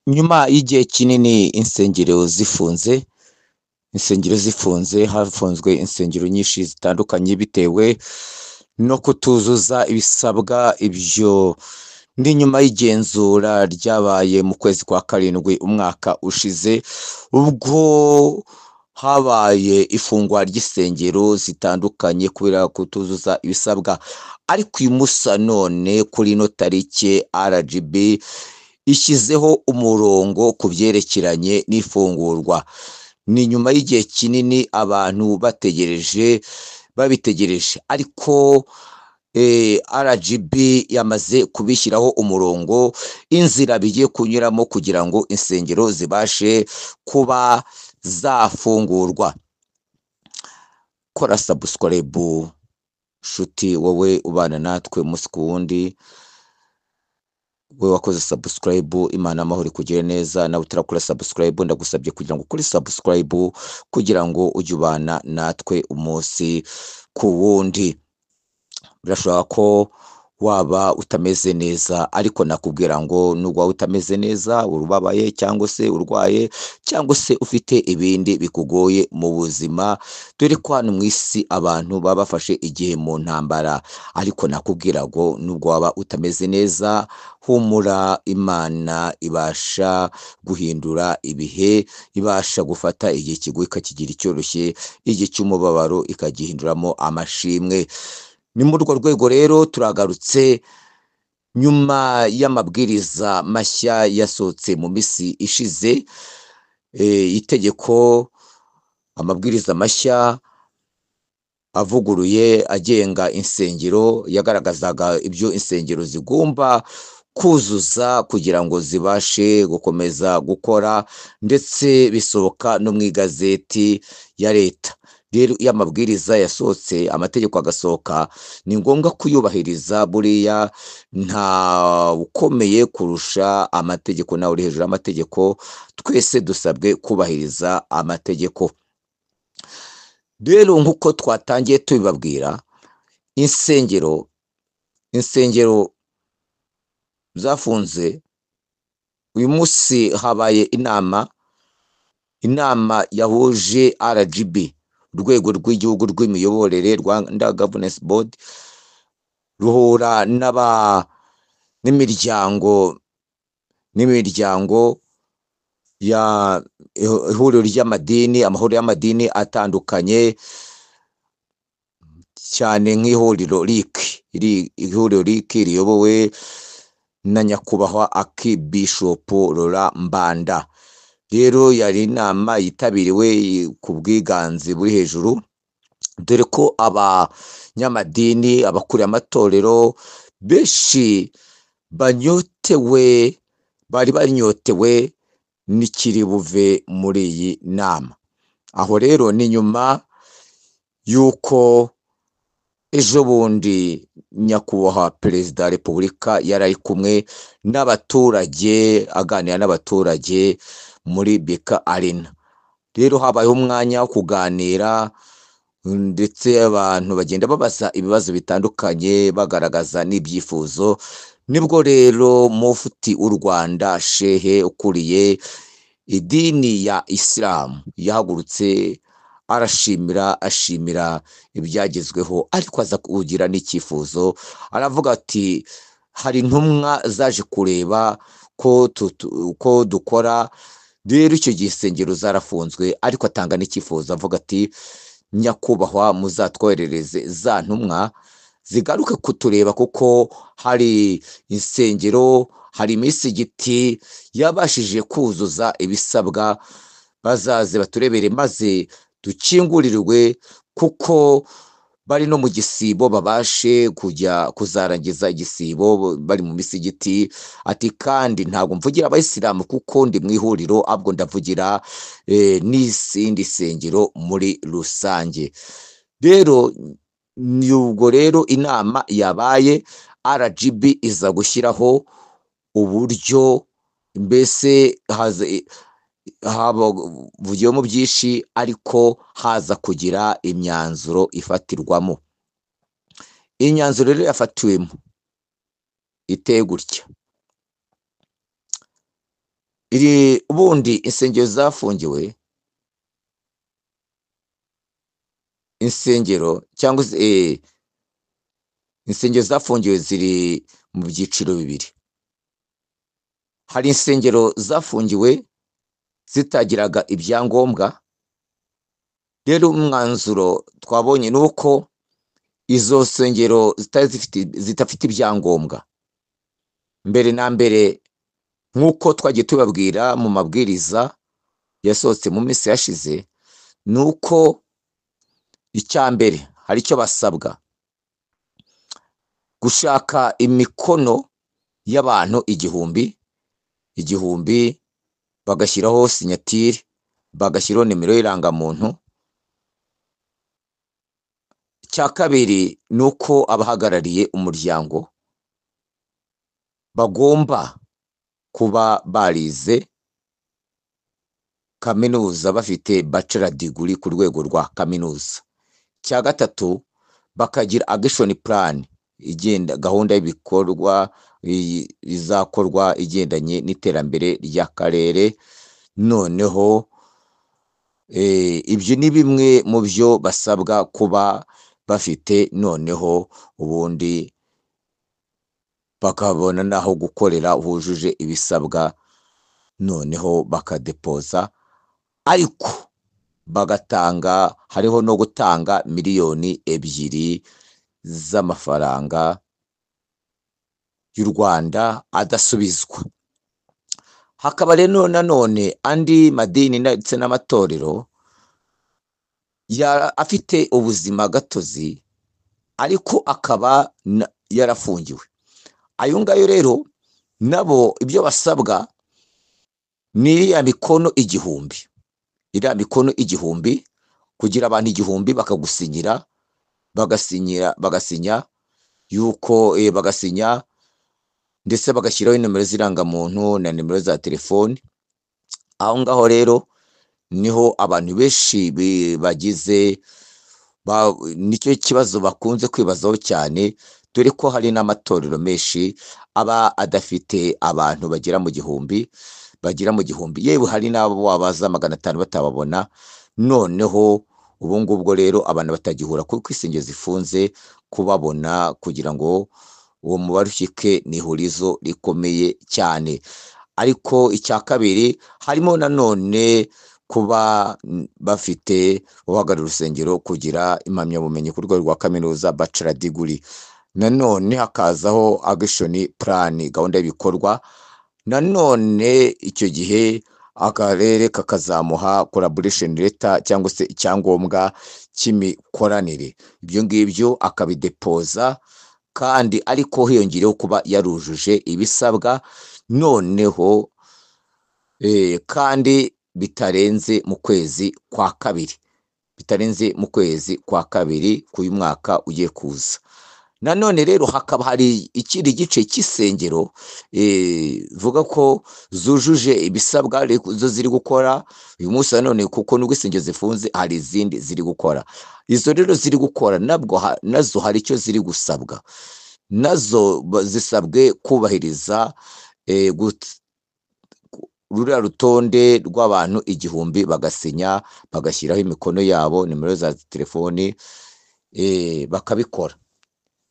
Nyuma y'igihe kinini insengero zifunze, insengero zifunze, hafunzwe insengero nyinshi zitandukanye bitewe no kutuzuza ibisabwa. Ibyo ni nyuma y'igenzura ryabaye mu kwezi kwa karindwi umwaka ushize, ubwo habaye ifungwa ry'insengero zitandukanye kubera kutuzuza ibisabwa. Ariko uyu munsi none kuri ino tariki RGB ishyizeho umurongo ku byerekeranye n'ifungurwa. Ni nyuma y'igihe kinini abantu bategereje, babitegereje, ariko RGB yamaze kubishyiraho umurongo, inzira bigiye kunyuramo kugira ngo insengero zibashe kuba zafungurwa. Kora subscribe nshuti, wowe ubana natwe umunsi ku wundi, wowe wakoze subscribe, Imana amahoro ikugire neza. Nawe utarakora subscribe, ndagusabye kugira ngo ukore subscribe kugira ngo ujye ubana natwe umunsi ku wundi. Birashoboka ko waba utameze neza, ariko nakubwira ngo nubwo waba utameze neza, ubabaye cyangwa se urwaye cyangwa se ufite ibindi bikugoye mu buzima, dore ko hano mu isi abantu baba bafashe igihe mu ntambara, ariko nakubwira ngo nubwo waba utameze neza, humura, Imana ibasha guhindura ibihe, ibasha gufata igihe kigoye ikakigira icyoroshye, igihe cy'umubabaro ikagihinduramo amashimwe. Ni muri urwo rwego rero turagarutse nyuma y'amabwiriza mashya yasohotse mu minsi ishize, itegeko, amabwiriza mashya avuguruye agenga insengero, yagaragazaga ibyo insengero zigomba kuzuza kugira ngo zibashe gukomeza gukora, ndetse bisohoka no mu igazeti ya leta. Rero iyo amabwiriza yasohotse, amategeko agasohoka, ni ngombwa kuyubahiriza. Buriya nta ukomeye kurusha amategeko, nawe uri hejuru y'amategeko, twese dusabwe kubahiriza amategeko. Rero nk'uko twatangiye tubibabwira, insengero zafunze. Uyu munsi habaye inama, inama yahuje RGB, urwego rw'igihugu rw'imiyoborere, Rwanda Governance Board, ruhura n'imiryango ya ihuriro ry'amadini, amahuriro y'amadini atandukanye, cyane nk'ihuriro RIC, ihuriro RIC riyobowe na nyakubahwa Archbishop Laurent Mbanda. Rero yari inama yitabiriwe ku bwiganze buri hejuru, dore ko abanyamadini, abakuriye amatorero benshi banyotewe, bari banyotewe n'ikiri buve muri iyi nama. Aho rero ni nyuma y'uko ejo bundi nyakubahwa Perezida wa Repubulika yari ari kumwe n'abaturage, aganira n'abaturage muri BK Arena. Rero habayeho umwanya wo kuganira, ndetse abantu bagenda babaza ibibazo bitandukanye, bagaragaza n'ibyifuzo. Nibwo rero Mufti w'u Rwanda, Shehe ukuriye idini ya Isilamu, yahagurutse arashimira, ashimira ibyagezweho, ariko aza kugira n'icyifuzo. Aravuga ati hari intumwa zaje kureba ko dukora, rero icyo gihe insengero zarafunzwe, ariko atanga n'icyifuzo avuga ati nyakubahwa muzatwoherereze za ntumwa zigaruke kutureba, kuko hari insengero, hari imisigiti yabashije kuzuza ibisabwa, bazaze baturebere maze dukingurirwe, kuko bari no mu gisibo, babashe kujya kuzarangiza igisibo bari mu misigiti. Ati kandi ntabwo mvugira abayisilamu kuko ndi mu ihuriro, ahubwo ndavugira n'izindi nsengero muri rusange. Rero ni ubwo rero inama yabaye, RGB iza gushyiraho uburyo, mbese havugiyemo byinshi, ariko haza kugira imyanzuro ifatirwamo. Imyanzuro rero yafatiwemo iteye gutya. Iri ubundi insengero zafungiwe, insengero cyangwa se insengero zafungiwe ziri mu byiciro bibiri. Hari insengero zafungiwe zitagiraga ibyangombwa. Rero umwanzuro twabonye ni uko izo nsengero zidafite ibyangombwa, mbere na mbere nk'uko twagiye tubabwira mu mabwiriza yasohotse mu minsi yashize, ni uko icya mbere hari icyo basabwa: gushaka imikono y'abantu igihumbi, bagashyiraho sinyatire, bagashyiraho nimero y'irangamuntu. Icya kabiri ni uko abahagarariye umuryango bagomba kuba barize kaminuza, bafite bachelor degree ku rwego rwa kaminuza. Icya gatatu, bakagira action plan igenda, gahunda y'ibikorwa izakorwa igendanye n'iterambere ry'akarere. Noneho ibyo ni bimwe mu byo basabwa kuba bafite, noneho ubundi bakabona n'aho gukorera hujuje ibisabwa, noneho bakadepoza, ariko bagatanga, hariho no gutanga 2 miliyoni z'amafaranga y'u Rwanda adasubizwa. Hakaba rero nanone andi madini ndetse n'amatorero afite ubuzima gatozi ariko akaba yarafungiwe. Ayo ngayo rero nabo ibyo basabwa ni iriya mikono 1000, iriya mikono 1000, kugira abantu 1000 bakagusinyira, bagasinyira, bagasinya yuko bagasinya, ndetse bagashyiraho nomero z'irangamuntu na nimero za telefoni. Aho ngaho rero niho abantu benshi bagize nicyo kibazo bakunze kwibazaho cyane, dore ko hari n'amatorero menshi aba adafite abantu bagera mu 1000, bagera mu 1000, yewe hari n'abo wabaza 500 batababona. Noneho ubu ngubwo rero abantu batagihura kuko insengero zifunze, kubabona kugira ngo uwo mubare ushyike ni ihurizo rikomeye cyane. Ariko icya kabiri harimo nanone kuba bafite uhagarariye urusengero kugira impamyabumenyi ku rwego rwa kaminuza, bachelor degree. Nanone hakazaho action plan, gahunda y'ibikorwa. Nanone icyo gihe akarere kakazamuha collaboration letter cyangwa se icyangombwa cy'imikoranire. Ibyo ngibyo akabidepoza kandi, ariko hiyongereyeho kuba yarujuje ibisabwa, noneho kandi bitarenze mu kwezi kwa kabiri, bitarenze mu kwezi kwa kabiri k'uyu mwaka ugiye kuza. Nanone rero hakaba hari ikindi gice cy'isengero vuga ko zujuje ibisabwa, zo ziri gukora uyu munsi nanone, kuko nubwo insengero zifunze hari izindi ziri gukora. Izo rero ziri gukora nabwo nazo hari icyo ziri gusabwa, nazo zisabwe kubahiriza ruriya rutonde rw'abantu 1000, bagasinya, bagashyiraho imikono yabo, nimero za telefoni, bakabikora,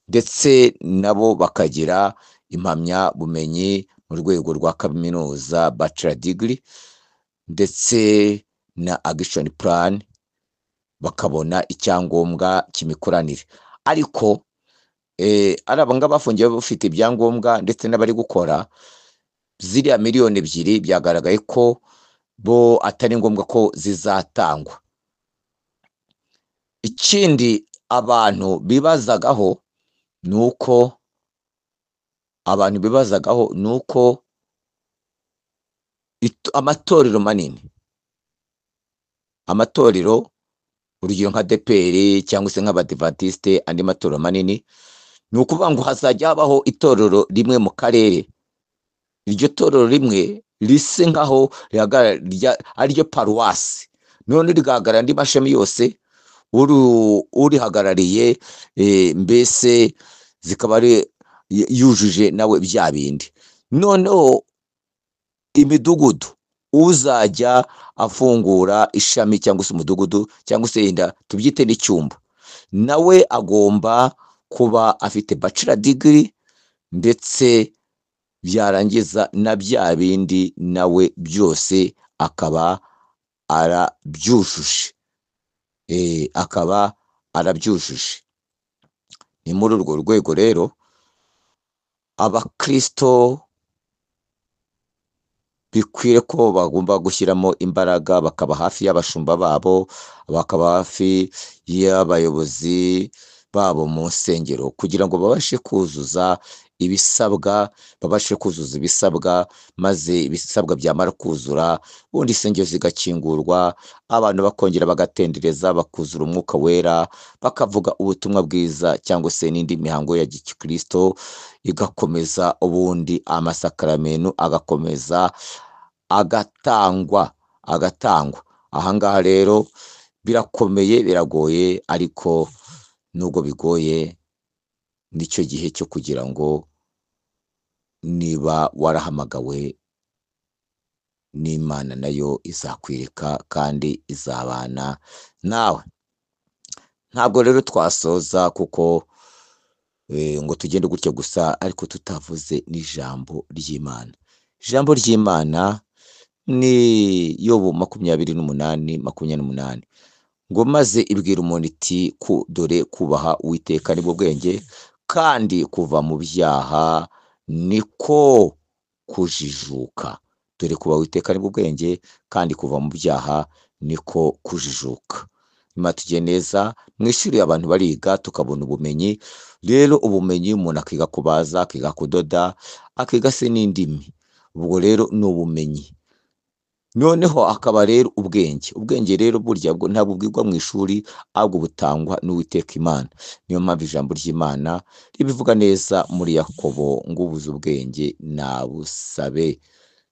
ndetse nabo bakagira impamyabumenyi mu rwego rwa kaminuza, bachelor degree, ndetse na action plan, bakabona icyangombwa cy'imikoranire. Ariko ari abo ngabo bafungiwe bafite ibyangombwa ndetse n'abari gukora, ziriya 2 miliyoni byagaragaye ko bo atari ngombwa ko zizatangwa. Ikindi abantu bibazagaho ni uko abantu bibazagaho ni uko amatorero manini, amatorero urugero nka ADEPR cyangwa se nk'abadivantisite, andi matorero manini, ni ukuvuga ngo hazajya habaho itorero rimwe mu karere. Iryo torero rimwe rise nkaho ariryo paruwasi, none rigahagarara andi mashami yose, urihagarariye mbese zikaba ari yujuje nawe bya bindi. Noneho imidugudu Uzajya afungura ishami cyangwa se umudugudu cyangwa se yenda tubyite n'icyumba, nawe agomba kuba afite bachelor degree, ndetse byarangiza na bya bindi nawe byose akaba arabyujuje, akaba arabyujuje. Ni muri urwo rwego rero abakristo bikwiye ko bagomba gushyiramo imbaraga, bakaba hafi y'abashumba babo, bakaba hafi y'abayobozi babo mu nsengero, kugira ngo babashe kuzuza ibisabwa, babashe kuzuza ibisabwa, maze ibisabwa byamara kuzura, ubundi insengero zigakingurwa, abantu bakongera bagatendereza, bakuzura umwuka wera, bakavuga ubutumwa bwiza cyangwa se n'indi mihango ya gikristo igakomeza, ubundi amasakaramentu agakomeza agatangwa, agatangwa. Ahangaha rero birakomeye, biragoye, ariko nubwo bigoye nicyo gihe cyo kugira ngo niba warahamagawe n'Imana nayo izakwereka kandi izabana nawe. Ntabwo rero twasoza kuko ngo tugende gutya gusa, ariko tutavuze n'ijambo ry'Imana. Ijambo ry'Imana ni Yobu 28:28, ngo maze ibwira umuntu iti dore kubaha Uwiteka nibwo bwenge, kandi kuva mu byaha niko kujijuka. Dore kubaha Uwiteka nibwo bwenge, kandi kuva mu byaha niko kujijuka. Nyuma tugiye neza mu ishuri abantu bariga tukabona ubumenyi. Rero ubumenyi umuntu akiga kubaza, akiga kudoda, akiga se n'indimi, ubwo rero ni ubumenyi. Noneho akaba rero ubwenge. Ubwenge rero burya ntabwo bwigwa mu ishuri, ahubwo butangwa n'Uwiteka Imana. Niyo mpamvu ijambo ry'Imana ribivuga neza muri Yakobo ngo ubuze ubwenge nabusabe,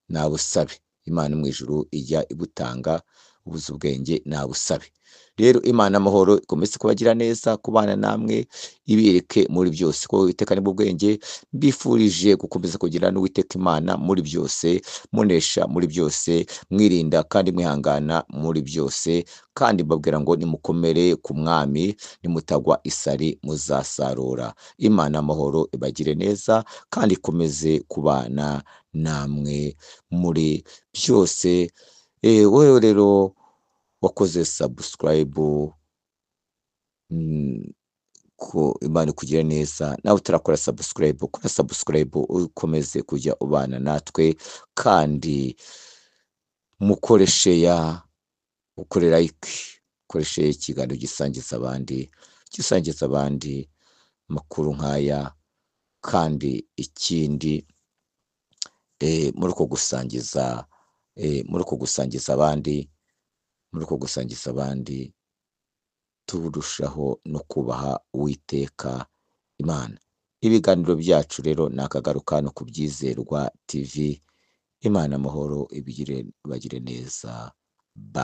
nabusabe. Imana mu ijuru ijya ibutanga, ubuze ubwenge nabusabe. Rero Imana amahoro ikomeze kubagira neza, kubana namwe, ibireke muri byose, ko Uwiteka nibwo bwenge. Mbifurije gukomeza kugira n'Uwiteka Imana muri byose, munesha muri byose, mwirinda kandi mwihangana muri byose, kandi mbabwira ngo nimukomere ku Mwami, nimutagwa isari muzasarura. Imana amahoro ibagire neza kandi ikomeze kubana namwe muri byose. Wowe rero wakoze subscribe, ko Imana ikugire neza. Nawe utarakora subscribe, kora subscribe ukomeze kujya ubana natwe, kandi mukore share, ukore like, ukore share ikiganiro gisangiza abandi, gisangiza abandi makuru nk'aya. Kandi ikindi muri uko gusangiza, muri uko gusangiza abandi, muri uko gusangiza abandi turushaho no kubaha Uwiteka Imana. Ibiganiro byacu rero nakagaruka no kubyizerwa TV. Imana amahoro ibigire, ibagire neza. Bye.